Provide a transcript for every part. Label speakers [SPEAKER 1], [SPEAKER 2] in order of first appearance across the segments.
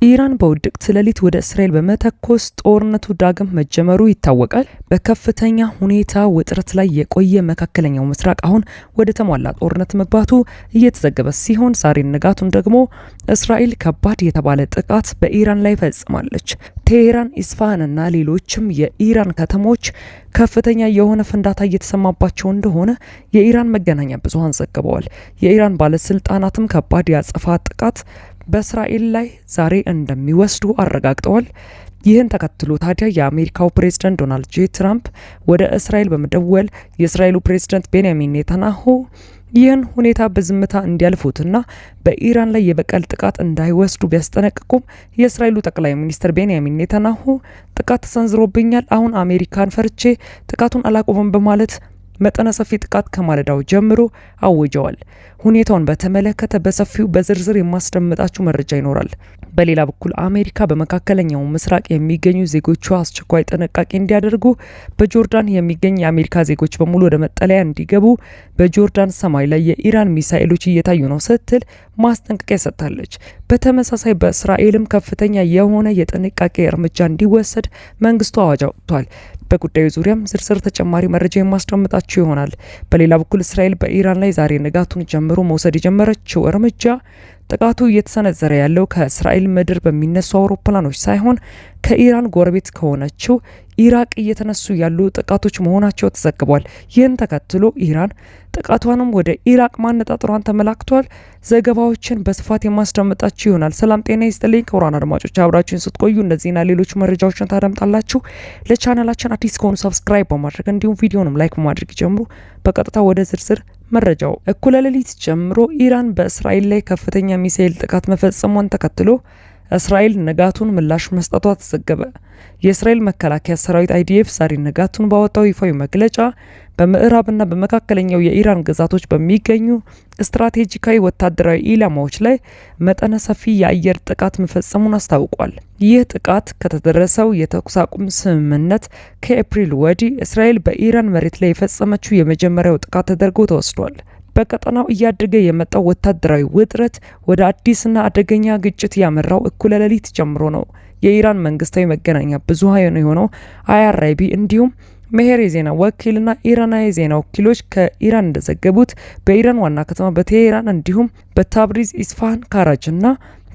[SPEAKER 1] ኢራን በውድቅት ሌሊት ወደ እስራኤል በመተኮስ ጦርነቱ ዳግም መጀመሩ ይታወቃል። በከፍተኛ ሁኔታ ውጥረት ላይ የቆየ መካከለኛው ምስራቅ አሁን ወደ ተሟላ ጦርነት መግባቱ እየተዘገበ ሲሆን ዛሬ ንጋቱን ደግሞ እስራኤል ከባድ የተባለ ጥቃት በኢራን ላይ ፈጽማለች። ቴሄራን፣ ኢስፋሃን እና ሌሎችም የኢራን ከተሞች ከፍተኛ የሆነ ፍንዳታ እየተሰማባቸው እንደሆነ የኢራን መገናኛ ብዙሃን ዘግበዋል። የኢራን ባለስልጣናትም ከባድ የአጸፋ ጥቃት በእስራኤል ላይ ዛሬ እንደሚወስዱ አረጋግጠዋል። ይህን ተከትሎ ታዲያ የአሜሪካው ፕሬዝደንት ዶናልድ ጄ ትራምፕ ወደ እስራኤል በመደወል የእስራኤሉ ፕሬዝደንት ቤንያሚን ኔታንያሁ ይህን ሁኔታ በዝምታ እንዲያልፉትና በኢራን ላይ የበቀል ጥቃት እንዳይወስዱ ቢያስጠነቅቁም የእስራኤሉ ጠቅላይ ሚኒስትር ቤንያሚን ኔታንያሁ ጥቃት ተሰንዝሮብኛል፣ አሁን አሜሪካን ፈርቼ ጥቃቱን አላቆምም በማለት መጠነ ሰፊ ጥቃት ከማለዳው ጀምሮ አውጀዋል። ሁኔታውን በተመለከተ በሰፊው በዝርዝር የማስደምጣችሁ መረጃ ይኖራል። በሌላ በኩል አሜሪካ በመካከለኛው ምስራቅ የሚገኙ ዜጎቿ አስቸኳይ ጥንቃቄ እንዲያደርጉ፣ በጆርዳን የሚገኝ የአሜሪካ ዜጎች በሙሉ ወደ መጠለያ እንዲገቡ፣ በጆርዳን ሰማይ ላይ የኢራን ሚሳኤሎች እየታዩ ነው ስትል ማስጠንቀቂያ ሰጥታለች። በተመሳሳይ በእስራኤልም ከፍተኛ የሆነ የጥንቃቄ እርምጃ እንዲወሰድ መንግስቱ አዋጅ አውጥቷል። በጉዳዩ ዙሪያም ዝርዝር ተጨማሪ መረጃ የማስደምጣችሁ ይሆናል። በሌላ በኩል እስራኤል በኢራን ላይ ዛሬ ንጋቱን ጀምሮ መውሰድ የጀመረችው እርምጃ ጥቃቱ እየተሰነዘረ ያለው ከእስራኤል ምድር በሚነሱ አውሮፕላኖች ሳይሆን ከኢራን ጎረቤት ከሆነችው ኢራቅ እየተነሱ ያሉ ጥቃቶች መሆናቸው ተዘግቧል። ይህን ተከትሎ ኢራን ጥቃቷንም ወደ ኢራቅ ማነጣጠሯን ተመላክቷል። ዘገባዎችን በስፋት የማስደምጣችሁ ይሆናል። ሰላም ጤና ይስጥልኝ ክቡራን አድማጮች፣ አብራችሁን ስትቆዩ እነዚህና ሌሎች መረጃዎችን ታደምጣላችሁ። ለቻናላችን አዲስ ከሆኑ subscribe በማድረግ እንዲሁም ቪዲዮንም like በማድረግ ይጀምሩ። በቀጥታ ወደ ዝርዝር መረጃው። እኩለ ሌሊት ጀምሮ ኢራን በእስራኤል ላይ ከፍተኛ ሚሳኤል ጥቃት መፈጸሟን ተከትሎ እስራኤል ንጋቱን ምላሽ መስጠቷ ተዘገበ። የእስራኤል መከላከያ ሰራዊት IDF ዛሬ ንጋቱን ባወጣው ይፋዊ መግለጫ በምዕራብና በመካከለኛው የኢራን ግዛቶች በሚገኙ ስትራቴጂካዊ ወታደራዊ ኢላማዎች ላይ መጠነ ሰፊ የአየር ጥቃት መፈጸሙን አስታውቋል። ይህ ጥቃት ከተደረሰው የተኩስ አቁም ስምምነት ከኤፕሪል ወዲህ እስራኤል በኢራን መሬት ላይ የፈጸመችው የመጀመሪያው ጥቃት ተደርጎ ተወስዷል። በቀጠናው እያደገ የመጣው ወታደራዊ ውጥረት ወደ አዲስና አደገኛ ግጭት ያመራው እኩለ ሌሊት ጀምሮ ነው። የኢራን መንግስታዊ መገናኛ ብዙሃን የሆነው IRIB እንዲሁም መሄር የዜና ወኪልና ኢራና የዜና ወኪሎች ከኢራን እንደዘገቡት በኢራን ዋና ከተማ በቴሄራን እንዲሁም በታብሪዝ፣ ኢስፋሃን፣ ካራጅና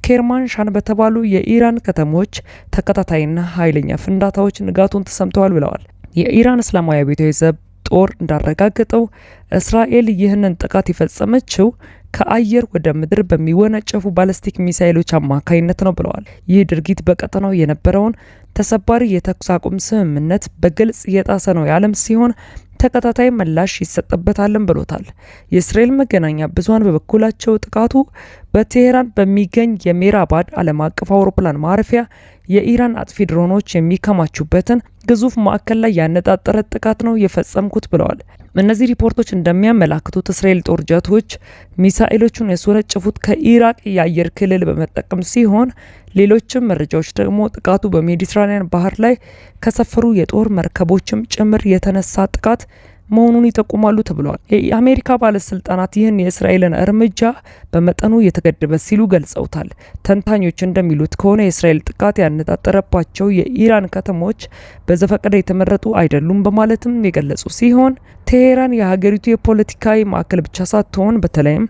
[SPEAKER 1] ኬርማንሻን በተባሉ የኢራን ከተሞች ተከታታይና ኃይለኛ ፍንዳታዎች ንጋቱን ተሰምተዋል ብለዋል። የኢራን እስላማዊ አብዮታዊ ዘብ ጦር እንዳረጋገጠው እስራኤል ይህንን ጥቃት የፈጸመችው ከአየር ወደ ምድር በሚወነጨፉ ባለስቲክ ሚሳይሎች አማካይነት ነው ብለዋል። ይህ ድርጊት በቀጠናው የነበረውን ተሰባሪ የተኩስ አቁም ስምምነት በግልጽ እየጣሰ ነው ያለም ሲሆን ተከታታይ ምላሽ ይሰጥበታልም ብሎታል። የእስራኤል መገናኛ ብዙሃን በበኩላቸው ጥቃቱ በቴሄራን በሚገኝ የሜራባድ ዓለም አቀፍ አውሮፕላን ማረፊያ የኢራን አጥፊ ድሮኖች የሚከማቹበትን ግዙፍ ማዕከል ላይ ያነጣጠረ ጥቃት ነው የፈጸምኩት ብለዋል። እነዚህ ሪፖርቶች እንደሚያመላክቱት እስራኤል ጦር ጀቶች ሚሳኤሎቹን ያስወነጨፉት ከኢራቅ የአየር ክልል በመጠቀም ሲሆን ሌሎችም መረጃዎች ደግሞ ጥቃቱ በሜዲትራኒያን ባህር ላይ ከሰፈሩ የጦር መርከቦችም ጭምር የተነሳ ጥቃት መሆኑን ይጠቁማሉ ተብለዋል። የአሜሪካ ባለስልጣናት ይህን የእስራኤልን እርምጃ በመጠኑ የተገደበ ሲሉ ገልጸውታል። ተንታኞች እንደሚሉት ከሆነ የእስራኤል ጥቃት ያነጣጠረባቸው የኢራን ከተሞች በዘፈቀደ የተመረጡ አይደሉም በማለትም የገለጹ ሲሆን ቴሄራን የሀገሪቱ የፖለቲካዊ ማዕከል ብቻ ሳትሆን በተለይም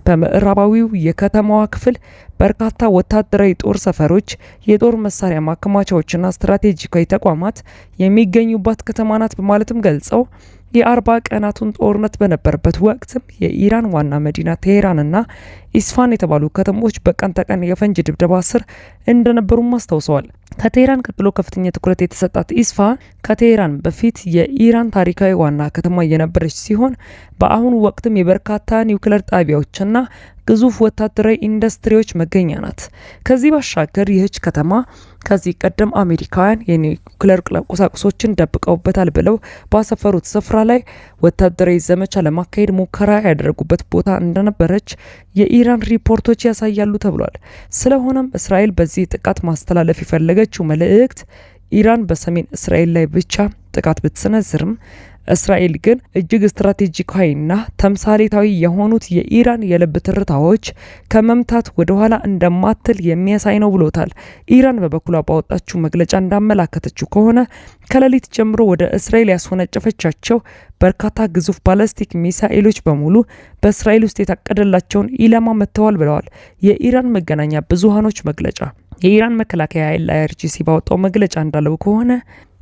[SPEAKER 1] በምዕራባዊው የከተማዋ ክፍል በርካታ ወታደራዊ ጦር ሰፈሮች፣ የጦር መሳሪያ ማከማቻዎችና ስትራቴጂካዊ ተቋማት የሚገኙባት ከተማ ናት በማለትም ገልጸው የ40 ቀናቱን ጦርነት በነበረበት ወቅትም የኢራን ዋና መዲና ቴሄራንና ኢስፋን የተባሉ ከተሞች በቀን ተቀን የፈንጅ ድብደባ ስር እንደነበሩም አስታውሰዋል። ከቴሄራን ቀጥሎ ከፍተኛ ትኩረት የተሰጣት ኢስፋን ከቴሄራን በፊት የኢራን ታሪካዊ ዋና ከተማ የነበረች ሲሆን በአሁኑ ወቅትም የበርካታ ኒውክለር ጣቢያዎችና ግዙፍ ወታደራዊ ኢንዱስትሪዎች መገኛ ናት። ከዚህ ባሻገር ይህች ከተማ ከዚህ ቀደም አሜሪካውያን የኒውክለር ቁሳቁሶችን ደብቀውበታል ብለው ባሰፈሩት ስፍራ ላይ ወታደራዊ ዘመቻ ለማካሄድ ሙከራ ያደረጉበት ቦታ እንደነበረች የኢራን ሪፖርቶች ያሳያሉ ተብሏል። ስለሆነም እስራኤል በዚህ ጥቃት ማስተላለፍ የፈለገችው መልእክት ኢራን በሰሜን እስራኤል ላይ ብቻ ጥቃት ብትሰነዝርም እስራኤል ግን እጅግ ስትራቴጂካዊና ተምሳሌታዊ የሆኑት የኢራን የልብ ትርታዎች ከመምታት ወደኋላ እንደማትል የሚያሳይ ነው ብሎታል። ኢራን በበኩሏ ባወጣችው መግለጫ እንዳመላከተችው ከሆነ ከሌሊት ጀምሮ ወደ እስራኤል ያስወነጨፈቻቸው በርካታ ግዙፍ ባለስቲክ ሚሳኤሎች በሙሉ በእስራኤል ውስጥ የታቀደላቸውን ኢላማ መጥተዋል ብለዋል። የኢራን መገናኛ ብዙሃኖች መግለጫ የኢራን መከላከያ ኃይል IRGC ባወጣው መግለጫ እንዳለው ከሆነ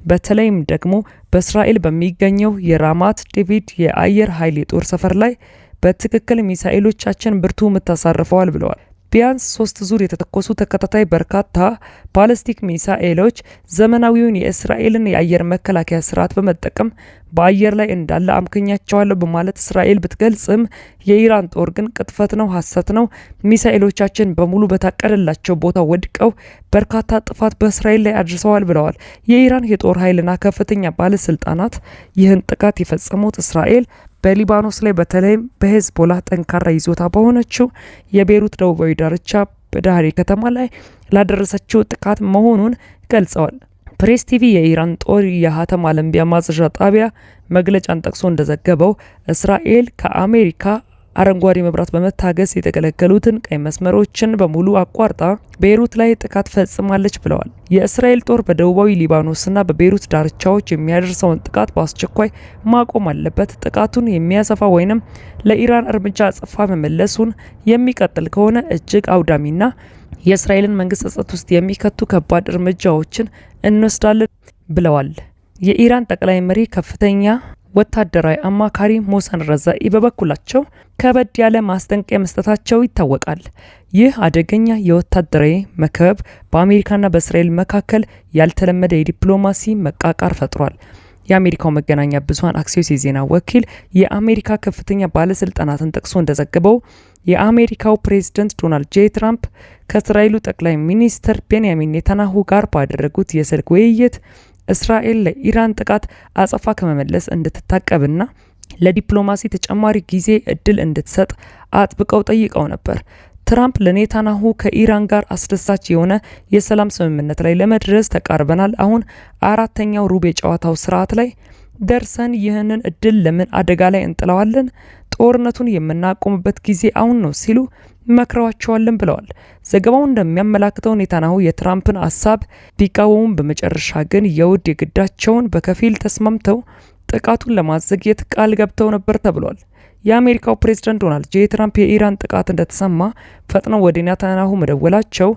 [SPEAKER 1] በተለይም ደግሞ በእስራኤል በሚገኘው የራማት ዴቪድ የአየር ኃይል የጦር ሰፈር ላይ በትክክል ሚሳኤሎቻችን ብርቱ ምት አሳርፈዋል ብለዋል። ቢያንስ 3 ዙር የተተኮሱ ተከታታይ በርካታ ባለስቲክ ሚሳኤሎች ዘመናዊውን የእስራኤልን የአየር መከላከያ ስርዓት በመጠቀም በአየር ላይ እንዳለ አምክኛቸዋለሁ በማለት እስራኤል ብትገልጽም የኢራን ጦር ግን ቅጥፈት ነው፣ ሐሰት ነው፣ ሚሳኤሎቻችን በሙሉ በታቀደላቸው ቦታ ወድቀው በርካታ ጥፋት በእስራኤል ላይ አድርሰዋል ብለዋል። የኢራን የጦር ኃይልና ከፍተኛ ባለስልጣናት ይህን ጥቃት የፈጸሙት እስራኤል በሊባኖስ ላይ በተለይም በሄዝቦላ ጠንካራ ይዞታ በሆነችው የቤሩት ደቡባዊ ዳርቻ በዳህሪ ከተማ ላይ ላደረሰችው ጥቃት መሆኑን ገልጸዋል። ፕሬስ ቲቪ የኢራን ጦር የሀተም አለምቢያ ማዘዣ ጣቢያ መግለጫን ጠቅሶ እንደዘገበው እስራኤል ከአሜሪካ አረንጓዴ መብራት በመታገዝ የተከለከሉትን ቀይ መስመሮችን በሙሉ አቋርጣ ቤይሩት ላይ ጥቃት ፈጽማለች ብለዋል። የእስራኤል ጦር በደቡባዊ ሊባኖስና በቤይሩት ዳርቻዎች የሚያደርሰውን ጥቃት በአስቸኳይ ማቆም አለበት። ጥቃቱን የሚያሰፋ ወይንም ለኢራን እርምጃ አጸፋ መመለሱን የሚቀጥል ከሆነ እጅግ አውዳሚና የእስራኤልን መንግስት ጸጸት ውስጥ የሚከቱ ከባድ እርምጃዎችን እንወስዳለን ብለዋል። የኢራን ጠቅላይ መሪ ከፍተኛ ወታደራዊ አማካሪ ሞሰን ረዛኢ በበኩላቸው ከበድ ያለ ማስጠንቀቂያ መስጠታቸው ይታወቃል። ይህ አደገኛ የወታደራዊ መከበብ በአሜሪካና በእስራኤል መካከል ያልተለመደ የዲፕሎማሲ መቃቃር ፈጥሯል። የአሜሪካው መገናኛ ብዙኃን አክሲዮስ የዜና ወኪል የአሜሪካ ከፍተኛ ባለስልጣናትን ጠቅሶ እንደዘገበው የአሜሪካው ፕሬዝደንት ዶናልድ ጄ ትራምፕ ከእስራኤሉ ጠቅላይ ሚኒስትር ቤንያሚን ኔታንያሁ ጋር ባደረጉት የስልክ ውይይት እስራኤል ለኢራን ጥቃት አጸፋ ከመመለስ እንድትታቀብና ለዲፕሎማሲ ተጨማሪ ጊዜ እድል እንድትሰጥ አጥብቀው ጠይቀው ነበር። ትራምፕ ለኔታንያሁ ከኢራን ጋር አስደሳች የሆነ የሰላም ስምምነት ላይ ለመድረስ ተቃርበናል፣ አሁን አራተኛው ሩብ የጨዋታው ስርዓት ላይ ደርሰን ይህንን እድል ለምን አደጋ ላይ እንጥለዋለን? ጦርነቱን የምናቆምበት ጊዜ አሁን ነው ሲሉ መክረዋቸዋለን ብለዋል። ዘገባው እንደሚያመላክተው ኔታንያሁ የትራምፕን ሀሳብ ቢቃወሙም በመጨረሻ ግን የውድ የግዳቸውን በከፊል ተስማምተው ጥቃቱን ለማዘግየት ቃል ገብተው ነበር ተብሏል። የአሜሪካው ፕሬዝዳንት ዶናልድ ጄ ትራምፕ የኢራን ጥቃት እንደተሰማ ፈጥነው ወደ ኔታንያሁ መደወላቸው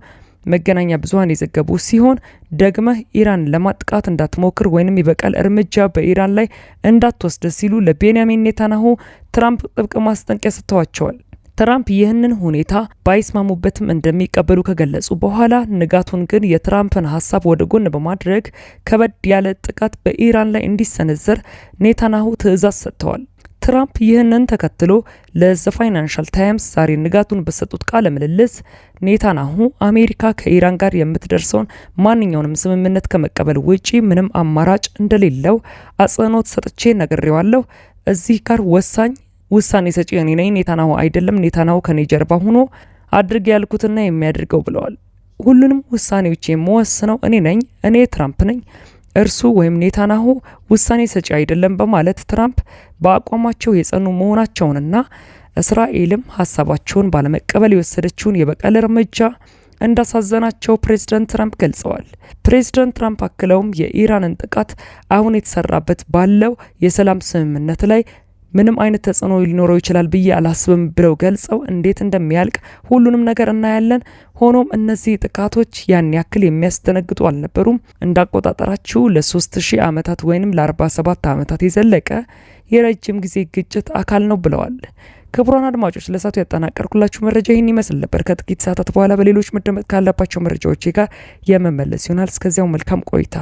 [SPEAKER 1] መገናኛ ብዙኃን የዘገቡ ሲሆን ደግመህ ኢራን ለማጥቃት እንዳትሞክር ወይንም የበቀል እርምጃ በኢራን ላይ እንዳትወስድ ሲሉ ለቤንያሚን ኔታንያሁ ትራምፕ ጥብቅ ማስጠንቀቂያ ሰጥተዋቸዋል። ትራምፕ ይህንን ሁኔታ ባይስማሙበትም እንደሚቀበሉ ከገለጹ በኋላ ንጋቱን ግን የትራምፕን ሀሳብ ወደ ጎን በማድረግ ከበድ ያለ ጥቃት በኢራን ላይ እንዲሰነዘር ኔታንያሁ ትዕዛዝ ሰጥተዋል። ትራምፕ ይህንን ተከትሎ ለዘ ፋይናንሻል ታይምስ ዛሬ ንጋቱን በሰጡት ቃለ ምልልስ ኔታንያሁ አሜሪካ ከኢራን ጋር የምትደርሰውን ማንኛውንም ስምምነት ከመቀበል ውጪ ምንም አማራጭ እንደሌለው አጽንኦት ሰጥቼ ነግሬዋለሁ። እዚህ ጋር ወሳኝ ውሳኔ ሰጪ እኔ ነኝ፣ ኔታንያሁ አይደለም። ኔታንያሁ ከኔ ጀርባ ሆኖ አድርግ ያልኩትና የሚያደርገው ብለዋል። ሁሉንም ውሳኔዎች የምወስነው እኔ ነኝ፣ እኔ ትራምፕ ነኝ፣ እርሱ ወይም ኔታንያሁ ውሳኔ ሰጪ አይደለም በማለት ትራምፕ በአቋማቸው የጸኑ መሆናቸውንና እስራኤልም ሀሳባቸውን ባለመቀበል የወሰደችውን የበቀል እርምጃ እንዳሳዘናቸው ፕሬዝዳንት ትራምፕ ገልጸዋል። ፕሬዝዳንት ትራምፕ አክለውም የኢራንን ጥቃት አሁን የተሰራበት ባለው የሰላም ስምምነት ላይ ምንም አይነት ተጽዕኖ ሊኖረው ይችላል ብዬ አላስብም ብለው ገልጸው እንዴት እንደሚያልቅ ሁሉንም ነገር እናያለን። ሆኖም እነዚህ ጥቃቶች ያን ያክል የሚያስደነግጡ አልነበሩም። እንዳቆጣጠራችሁ ለ3000 ዓመታት ወይንም ለ47 ዓመታት የዘለቀ የረጅም ጊዜ ግጭት አካል ነው ብለዋል። ክቡራን አድማጮች ለሰዓቱ ያጠናቀርኩላችሁ መረጃ ይህን ይመስል ነበር። ከጥቂት ሰዓታት በኋላ በሌሎች መደመጥ ካለባቸው መረጃዎች ጋር የመመለስ ይሆናል። እስከዚያው መልካም ቆይታ።